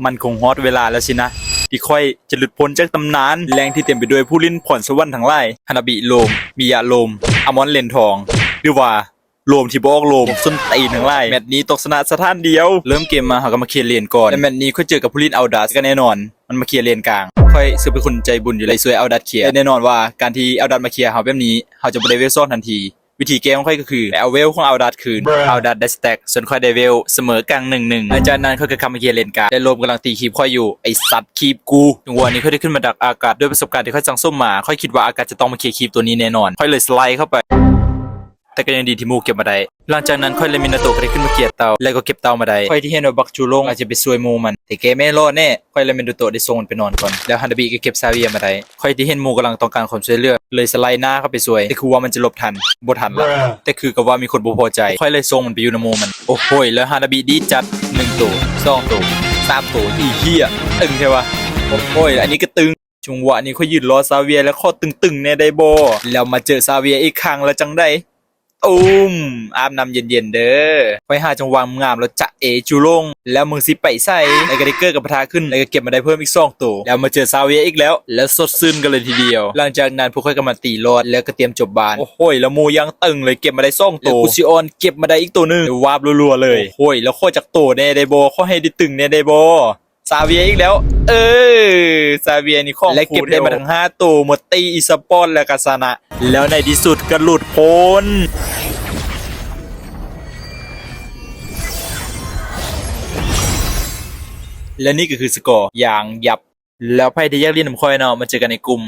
ມັນຄົງຮອດເວລາແລ້ວຊິນະ ທີ່ຂ້ອຍຈະຫຼຸດພົ້ນຈາກຕຳນານ ແຫຼ່ງທີ່ເຕັມໄປດ້ວຍຜູ້ຫຼິ້ນພອນສະຫວັນທັງຫຼາຍ ຮານາບິໂລມ, ມິຍະໂລມ, ອາມອນເລນທອງ ຫຼືວ່າໂລມທີ່ບໍ່ອອກໂລມ ສົ້ນຕີນທັງຫຼາຍ. ແມັດນີ້ຕ້ອງຊະນະສະຖານດຽວ. ເລີ່ມເກມມາເຮົາກໍມາເຄຍເລນກ່ອນ ແລະແມັດນີ້ຂ້ອຍເຈີກັບຜູ້ຫຼິ້ນອາວດັດ ກໍແນ່ນອນ ມັນມາເຄຍເລນກາງ. ຂ້ອຍເຊິ່ງເປັນຄົນໃຈບຸນຢູ່ແລ້ວ ຊ່ວຍອາວດັດເຄຍ ແລະແນ່ນອນວ່າການທີ່ອາວດັດມາເຄຍເຮົາແບບນີ້ ເຮົາຈະບໍ່ໄດ້ເວວສອງທັນທີ. ວິທີແກ້ຂອງຂ້ອຍກໍຄື ໄປເອົາເວວຂອງອາວດັດຄືນ. ອາວດັດໄດ້ສະແຕັກ ສ່ວນຂ້ອຍໄດ້ເວວ ສະເໝີກັນ ໜຶ່ງໜຶ່ງ. ຫຼັງຈາກນັ້ນຂ້ອຍກໍກັບມາເຄຍເລນກາງ ແລະໂລມກຳລັງຕີຄີບຂ້ອຍຢູ່. ໄອ້ສັດ ຄີບກູ. ຈັງຫວະນີ້ຂ້ອຍໄດ້ຂຶ້ນມາດັກອາກາດ ດ້ວຍປະສົບການທີ່ຂ້ອຍສັ່ງສົມມາ ຂ້ອຍຄິດວ່າອາກາດຈະຕ້ອງມາເຄຍຄີບໂຕນີ້ແນ່ນອນ. ຂ້ອຍເລີຍສະໄລເຂົ້າໄປ ແຕ່ກໍຍັງດີທີ່ໝູ່ເກັບມາໄດ້. ຫຼັງຈາກນັ້ນຂ້ອຍ ແລະ ມິນາໂຕະກໍໄດ້ຂຶ້ນມາເຄຍເຕົ້າ ແລະກໍເກັບເຕົ້າມາໄດ້. ຂ້ອຍທີ່ເຫັນວ່າບັກຈູລົງອາດຈະໄປຊ່ວຍໝູ່ມັນ ແຕ່ແກບໍ່ລອດແນ່. ຂ້ອຍ ແລະ ມິນາໂຕະໄດ້ສົ່ງມັນໄປນອນກ່ອນ ແລ້ວຮານາບິກໍເກັບຊາເວຍມາໄດ້. ຂ້ອຍທີ່ເຫັນໝູ່ກຳລັງຕ້ອງການຄວາມຊ່ວຍເຫຼືອ ເລີຍສະໄລໜ້າເຂົ້າໄປຊ່ວຍ ແຕ່ຄືວ່າມັນຈະຫຼົບທັນ ບໍ່ທັນລະ ແຕ່ຄືກັບວ່າມີຄົນບໍ່ພໍໃຈ. ຂ້ອຍເລີຍສົ່ງມັນໄປຢູ່ນຳໝູ່ມັນ. ໂອ້ໂຫຍ ແລ້ວຮານາບິດີຈັດ ໜຶ່ງໂຕ ສອງໂຕ ສາມໂຕ. ອີເຫ້ຍ ຕຶງແທ້ວະ. ໂອ້ໂຫຍ ອັນນີ້ກໍຕຶງ. ຈັງຫວະນີ້ຂ້ອຍຢືນລໍຊາເວຍ ແລ້ວຂໍຕຶງໆແດ່ໄດ້ບໍ່? ແລ້ວມາເຈີຊາເວຍອີກຄັ້ງແລ້ວຈັ່ງໃດ? ຕຸ້ມ ອາບນ້ຳເຢັນໆເດີ. ຂ້ອຍຫາຈັງຫວະງາມໆ ແລ້ວຈະເອຈູລົງ ແລ້ວມຶງຊິໄປໃສ? ແລ້ວກໍໄດ້ເກີດກັບປະທະຂຶ້ນ ແລ້ວກໍເກັບມາໄດ້ເພີ່ມອີກສອງໂຕ. ແລ້ວມາເຈີຊາເວຍອີກແລ້ວ ແລ້ວສົດຊື່ນກັນເລີຍທີດຽວ. ຫຼັງຈາກນັ້ນພວກຂ້ອຍກໍມາຕີລອດ ແລ້ວກໍຕຽມຈົບບ້ານ. ໂອ້ໂຫຍ ແລ້ວໝູ່ຢ່າງຕຶງເລີຍ ເກັບມາໄດ້ສອງໂຕ. ແລ້ວກູຊິອອນເກັບມາໄດ້ອີກໂຕໜຶ່ງ ແລ້ວວາບລັວໆເລີຍ. ໂອ້ໂຫຍ ແລ້ວຂໍຈັກໂຕແດ່ໄດ້ບໍ່? ຂໍໃຫ້ໄດ້ຕຶງແດ່ໄດ້ບໍ່? ຊາເວຍອີກແລ້ວ. ເອີ ຊາເວຍນີ້ຂອງ ແລະເກັບໄດ້ມາທັງຫ້າໂຕ ໝົດຕີອີສະປອດ ແລ້ວກໍຊະນະ ແລ້ວໃນທີ່ສຸດກໍຫຼຸດພົ້ນ. ແລະນີ້ກໍຄືສະກໍຢ່າງຫຍັບ. ແລ້ວໃຜທີ່ຢາກຫຼິ້ນນຳຂ້ອຍເນາະ ມາເຈີກັນໃນກຸ່ມ.